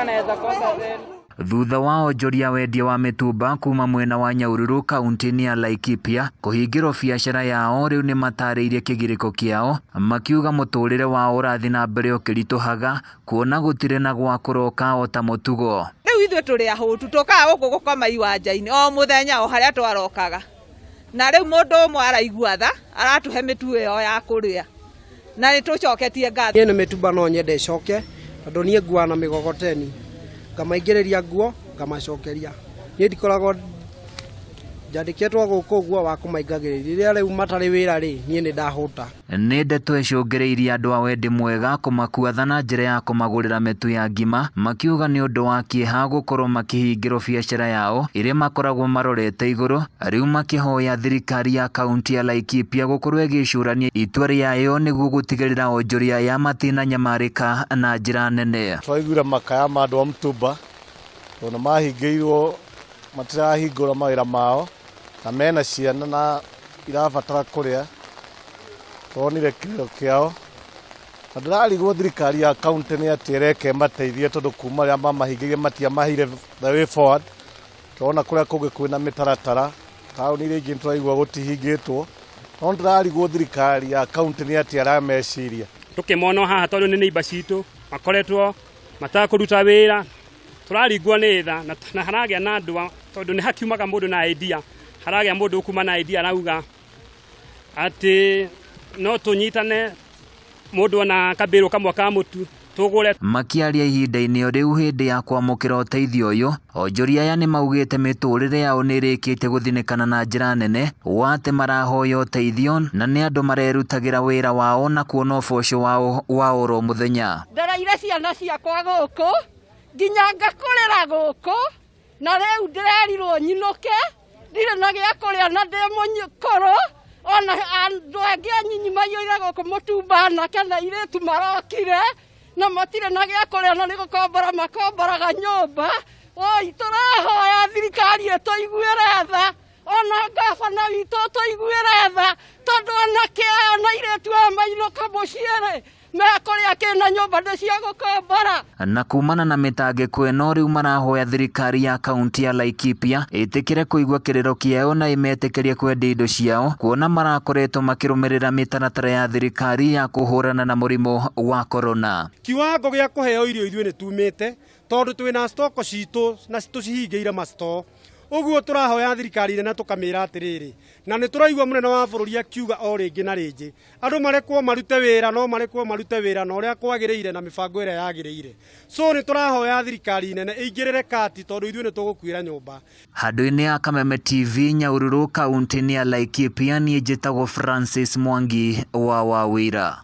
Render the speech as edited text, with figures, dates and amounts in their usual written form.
Naweza kosa rent. Thutha wa onjoria wendia wa mĩtumba kuma mwena wa Nyahururu kaunti-inĩ ya Laikipia kũhingĩrwo biacara yao rĩu nĩmatarĩirie kĩgirĩko kĩao makiuga mũtũrĩre wao ũrathiĩ na mbere ũkĩritũhaga kuona gũtirĩ na gwa kũroka o ta mũtugo. Rĩu ithuĩ tũrĩ ahũtu tũkaga gũkũ gũkoma iwanja-inĩ o mũthenya o harĩa twarokaga na rĩu mũndũ ũmwe araigua tha aratũhe mĩtu ĩyo ya kũrĩa na nĩ tũcoketie ngatho. Niĩ nĩ mĩtumba no nyende ĩcoke tondũ niĩ nguaga na mĩgogoteni ngamaingĩrĩria nguo ngamacokeria. Niĩ ndikoragwo njandĩkĩtwo gũkũ ũguo wa kũmaingagĩrĩria rĩrĩa rĩu matarĩ wĩra rĩ niĩ nĩ ndahũta. Nĩ ndeto ĩcũngĩrĩirie andũ a wendi mwega kũmakua tha na njĩra ya kũmagũrĩra mĩtu ya ngima makiuga nĩ ũndũ wa kĩeha gũkorwo makĩhingĩrwo biacara yao ĩrĩa makoragwo marorete igũrũ rĩu makĩhoya thirikari ya kaunti ya Laikipia gũkorwo ĩgĩcũrania itua rĩayo nĩguo gũtigĩrĩra onjoria aya matinanyamarĩka na njĩra nene. Twaiguire makaya ma andũ a Mtumba tondũ mahingĩirwo matirahingũra mawĩra mao na mena ciana na irabatara kũrĩa. Tuonire kĩrĩro kĩao na ndĩrarigwo thirikari ya kaunti nĩ atĩ ĩreka ĩmateithie tondũ kuma rĩrĩa mamahingĩire matiamaheire the way forward. Tũrona kũrĩa kũngĩ kwĩna mĩtaratara taũni iria ingĩ nĩtũraigua gũtihingĩtwo no ndĩrarigwo thirikari ya kaunti nĩ atĩa ĩrameciria. Tũkĩmona haha tondũ nĩ neighbor citũ makoretwo matakũruta wĩra tũraringwo nĩ tha na haragĩa na andũ tondũ nĩ hakiumaga mũndũ na idea haragĩa mũndũ ũkuma na idea arauga atĩ no tũnyitane mũndũ ona kabĩrũ kamwe ka mũtu tũgũre. Makĩaria ihinda-inĩ o rĩu hĩndĩ ya kwamũkĩra ũteithio ũyũ, onjoria aya nĩ maugĩte mĩtũrĩre yao nĩ ĩrĩkĩtie gũthinĩkana na njĩra nene ũũ atĩ marahoya ũteithio na nĩ andũ marerutagĩra wĩra wao na kuona ũboco wao wa oro mũthenya. Ndereire ciana ciakwa gũkũ nginya ngakũrĩra gũkũ na rĩu ndĩrerirwo nyinũke ndirĩ na gĩa kũrĩa na ndĩ mũkũrũ ona andũ angĩ anyinyi maiyũire gũkũ mũtumba anake na airĩtu marokire na matirĩ na gĩa kũrĩa na nĩ gũkombora makomboraga nyũmba. Oi tũrahoya thirikari ĩtũiguĩre tha ona ngabana witũ tũiguĩre tha tondũ anake aya na airĩtu aya mainũka mũciĩ rĩ mekũrĩa kĩ na nyũmba nĩ cia gũkombora. Na kumana na mĩtangĩko ĩno rĩu marahoya thirikari ya kaunti ya Laikipia ĩtĩkĩre kũigua kĩrĩro kĩao na ĩmetĩkĩrie kwendia indo ciao kuona marakoretwo makĩrũmĩrĩra mĩtaratara ya thirikari ya kũhũrana na mũrimũ wa korona. Kiwango gĩa kũheo irio ithuĩ nĩ tumĩte tondũ twĩna stoko citũ na tũcihingĩire ma store. Ũguo tũrahoya thirikari nene tũkamĩra atĩrĩrĩ na nĩ tũraigua mũnene wa bũrũri akiuga o rĩngĩ na rĩngĩ andũ marekwo marute wĩra no marekwo marute wĩra na ũrĩa kwagĩrĩire na mĩbango ĩrĩa yagĩrĩire. So nĩ tũrahoya thirikari nene ĩingĩrĩre kati tondũ ithuĩ nĩ tũgũkuĩra nyũmba. Handũ-inĩ ya Kameme TV Nyahururu kaunti-inĩ ya Laikipia niĩ njĩtagwo Francis Mwangi wa Wawira.